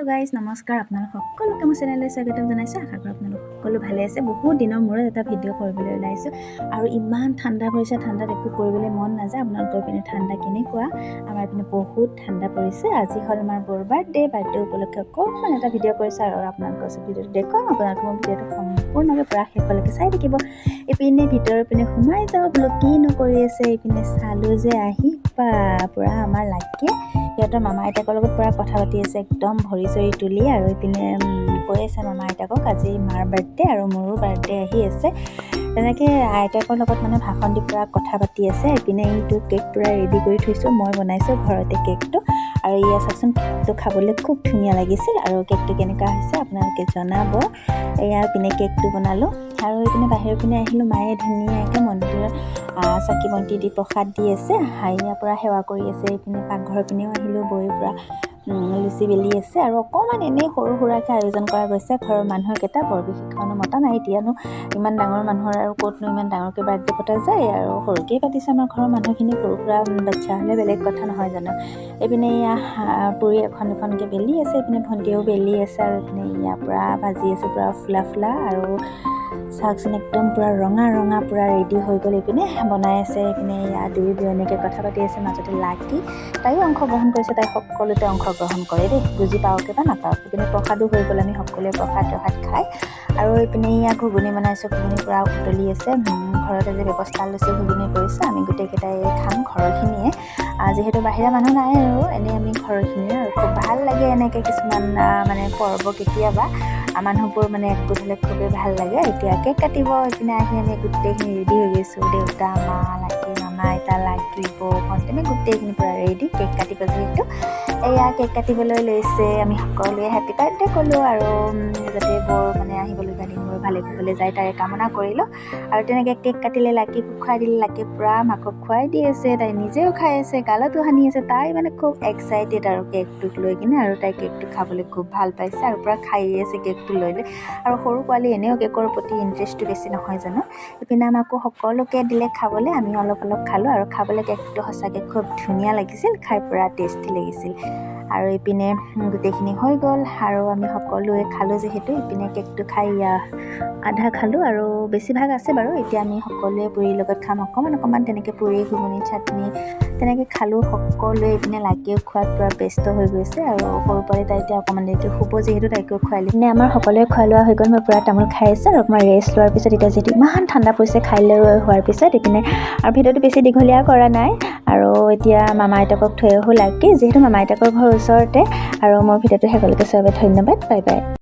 Guys, নমস্কাৰ। আপোনালোক সকলোকে মোৰ চেনেললৈ স্বাগতম জনাইছোঁ। আশা কৰোঁ আপোনালোক সকলো ভালে আছে। বহুত দিনৰ মূৰত এটা ভিডিঅ' কৰিবলৈ ওলাইছোঁ আৰু ইমান ঠাণ্ডা পৰিছে, ঠাণ্ডাত একো কৰিবলৈ মন নাযায়। আপোনালোকৰ পিনে ঠাণ্ডা কেনেকুৱা? আমাৰ পিনে বহুত ঠাণ্ডা পৰিছে। আজি হ'ল আমাৰ বৌৰ বাৰ্থডে। বাৰ্থডে উপলক্ষে অকণমান এটা ভিডিঅ' কৰিছোঁ আৰু আপোনালোকৰ ওচৰত ভিডিঅ'টো দেখুৱাম। আপোনালোকে মোৰ ভিডিঅ'টো সম্পূৰ্ণকৈ পূৰা শেষলৈকে চাই থাকিব। এইপিনে ভিতৰৰ পিনে সোমাই যাওঁ বোলো, কিনো কৰি আছে। এইপিনে চালোঁ যে আহি বা পূৰা আমাৰ লাকিয়ে সিহঁতৰ মামা আইতাকৰ লগত পূৰা কথা পাতি আছে, একদম ভৰি চৰি তুলি। আৰু এইপিনে কৈ আছে মামা আইতাকক, আজি মাৰ বাৰ্থডে আৰু মোৰো বাৰ্থডে আহি আছে। তেনেকৈ আইতাকৰ লগত মানে ভাষণ দি পূৰা কথা পাতি আছে। এইপিনে এইটো কেক পূৰা ৰেডি কৰি থৈছোঁ, মই বনাইছোঁ ঘৰতে কেকটো। আৰু এয়া চাওকচোন, কেকটো খাবলৈ খুব ধুনীয়া লাগিছিল আৰু কেকটো কেনেকুৱা হৈছে আপোনালোকে জনাব। এয়া পিনে কেকটো বনালোঁ আৰু এইপিনে বাহিৰৰ পিনে আহিলোঁ। মায়ে ধুনীয়াকৈ মন্দিৰত চাকি বন্তি দি প্ৰসাদ দি আছে, ইয়াৰ পৰা সেৱা কৰি আছে। এইপিনে পাকঘৰৰ পিনেও আহিলোঁ, বৌয়ে পূৰা লুচি বেলি আছে। আৰু অকণমান এনেই সৰু সুৰাকৈ আয়োজন কৰা গৈছে। ঘৰৰ মানুহকেইটা, বৰ বিশেষ মানুহ মতা নাই। এতিয়ানো ইমান ডাঙৰ মানুহৰ আৰু ক'তনো ইমান ডাঙৰকৈ বাৰ্থডে পতা যায়? আৰু সৰুকৈয়ে পাতিছে আমাৰ ঘৰৰ মানুহখিনি। সৰু সুৰা বাচ্ছা হ'লে বেলেগ কথা, নহয় জানো? এইপিনে এয়া পুৰি এখন এখনকৈ বেলি আছে, এইপিনে ভণ্টিয়েও বেলি আছে। আৰু এইপিনে ইয়াৰ পূৰা ভাজি আছে, পূৰা ফুলা ফুলা। আৰু চাওকচোন, একদম পূৰা ৰঙা ৰঙা পূৰা ৰেডি হৈ গ'ল। এইপিনে বনাই আছে। এইপিনে এয়া দুয়ো বিয়নীকে কথা পাতি আছে। মাজতে লাকি, তাইও অংশগ্ৰহণ কৰিছে। তাই সকলোতে অংশগ্ৰহণ কৰে দেই, বুজি পাওঁকে বা নাপাওক। এইপিনে প্ৰসাদো হৈ গ'ল, আমি সকলোৱে প্ৰসাদ ত্ৰসাদ খাই। আৰু এইপিনে এয়া ঘুগুনি বনাইছোঁ, ঘুগুনি পূৰা উতলি আছে। ঘৰত আজি ব্যৱস্থা লৈছোঁ, ঘুগুনি কৰিছোঁ। আমি গোটেইকেইটাই খাম ঘৰৰখিনিয়ে, যিহেতু বাহিৰা মানুহ নাই আৰু এনেই আমি ঘৰৰখিনিয়ে। আৰু খুব ভাল লাগে এনেকৈ কিছুমান মানে পৰ্ব, কেতিয়াবা মানুহবোৰ মানে একগোট হ'লে খুবেই ভাল লাগে। এতিয়া কেক কাটিব। এইপিনে আহি আমি গোটেইখিনি ৰেডি হৈ গৈছোঁ। দেউতা, মা, লাকি, মামা, আইতা, লাকি, বৌ, ভণ্টি, আমি গোটেইখিনি পূৰা ৰেডি। কেক কাটিব যিহেতু, এয়া কেক কাটিবলৈ লৈছে। আমি সকলোৱে হেপী বাৰ্থডে ক'লোঁ আৰু যাতে বৌৰ মানে আহিবলগীয়া দিনবোৰ ভালে কুশলে যায়, তাৰে কামনা কৰিলোঁ। আৰু তেনেকৈ কেক কাটিলে, লাকিকো খুৱাই দিলে। লাকি পূৰা মাকক খুৱাই দি আছে, তাই নিজেও খাই আছে, গালতো সানি আছে। তাই মানে খুব এক্সাইটেড আৰু কেকটোক লৈ কিনে। আৰু তাই কেকটো খাবলৈ খুব ভাল পাইছে আৰু পূৰা খায়ে আছে কেকটো লৈ লৈ। আৰু সৰু পোৱালি এনেও কেকৰ প্ৰতি ইণ্টাৰেষ্টটো বেছি, নহয় জানো? ইপিনে আমাকো সকলোকে দিলে খাবলৈ, আমি অলপ অলপ খালোঁ। আৰু খাবলৈ কেকটো সঁচাকৈ খুব ধুনীয়া লাগিছিল, খাই পূৰা টেষ্টি লাগিছিল। আৰু ইপিনে গোটেইখিনি হৈ গ'ল আৰু আমি সকলোৱে খালোঁ যিহেতু। ইপিনে কেকটো খাই আধা খালোঁ আৰু বেছিভাগ আছে বাৰু। এতিয়া আমি সকলোৱে পুৰিৰ লগত খাম অকণমান অকণমান। তেনেকৈ পুৰি, ঘুগুনি, চাটনি তেনেকৈ খালোঁ সকলোৱে। ইপিনে লাকিয়েও খোৱাত পূৰা ব্যস্ত হৈ গৈছে। আৰু সৰু পোৱালি, তাই এতিয়া অকণমান দেৰিকৈ শুব যিহেতু, তাইকো খুৱাই দিলোঁ। আমাৰ সকলোৱে খোৱা লোৱা হৈ গ'ল। মই পূৰা তামোল খাই আছোঁ আৰু অকণমান ৰেষ্ট লোৱাৰ পিছত, এতিয়া যিহেতু ইমান ঠাণ্ডা পৰিছে, খাই লৈ হোৱাৰ পিছত ইপিনে আৰু ভিডিঅ'টো বেছি দীঘলীয়া কৰা নাই। আৰু এতিয়া মামা আইতাকক থৈ আহোঁ লাকি, যিহেতু মামা আইতাকৰ ঘৰ ওচৰতে। আৰু মোৰ ভিডিঅ'টো শেষলৈকে চোৱাৰ বাবে ধন্যবাদ। Bye bye.